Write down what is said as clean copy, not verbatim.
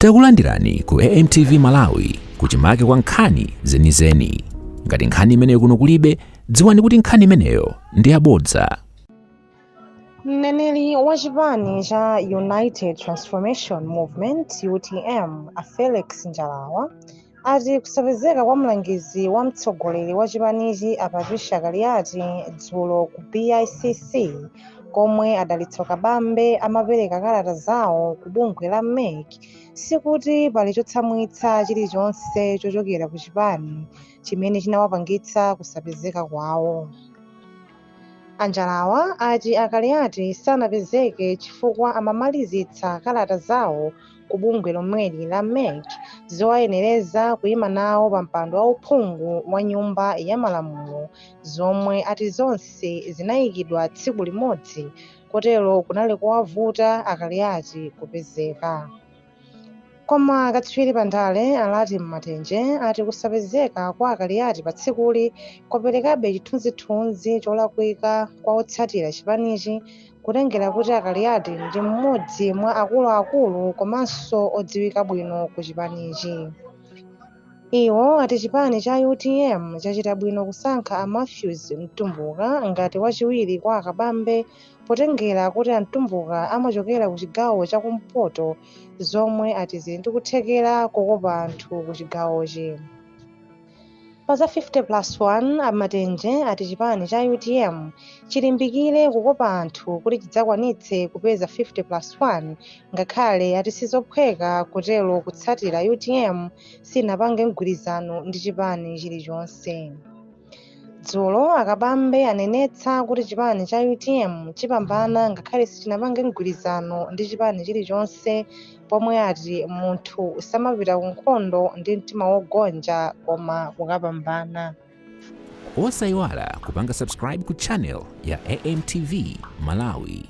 Takulandirani ku AMTV Malawi kuchimake kwa nkhani zenizeni. Ngati nkhani imeneyo kuno kulibe, dziwani kuti nkhani imeneyo ndi yabodza. Mneneri wa chipani cha United Transformation Movement, UTM, a Felix Njalawa ati kusapezeka kwa mlangizi wa mtsogoleri wa chipanichi a Patricia Kaliati dzulo ku BICC komwe a Dalitso Kabambe amapereka kalata zawo ku bungwe la MEC sikuti pali chotsamwitsa chilichonse chochokera ku chipani chimene chinawapangitsa kusapezeka kwawo. A Njalawa ati a Kaliati sanapezeke chifukwa amamalizitsa kalata zawo ku bungwe lomweli la MEC zowayenereza kuyima nawo pa mpando wa uphungu wa Nyumba ya Malamulo zomwe ati zonse zinayikidwa tsiku limodzi kotero kunali kowavuta a Kaliati kupezeka. Koma akatswiri pa ndale a Latin Matenje ati kusapezeka kwa a Kaliati pa tsikuli kwaperekabe chithunzithunzi cholakwika kwa otsatira chipanichi kutengera kuti a Kaliati ndi mmodzi mwa akuluakulu komanso odziwika bwino ku chipanichi. Iwo ati chipani cha UTM chachita bwino kusankha a Matthews Mtumbuka ngati wachiwiri kwa a Kabambe potengera kuti a Mtumbuka amachokera ku chigawo cha kumpoto zomwe ati zili ndi kuthekera kokopa anthu ku chigawochi. Pa za 50 plus 1, a Matenje ati chipani cha UTM chilimbikire kukopa anthu kuti chidzakwanitse kupeza 50 plus 1 ngakhale ati sizophweka kutero kutsatira UTM sinapange mgwirizano ndi chipani chilichonse. Dzulo a Kabambe anenetsa kuti chipani cha UTM chipambana ngakhale sichinapange mgwirizano ndi chipani chilichonse pomwe ati munthu samapita ku nkhondo ndi mtima wogonja koma kukapambana. Osayiwala kupanga subscribe ku channel ya AMTV Malawi.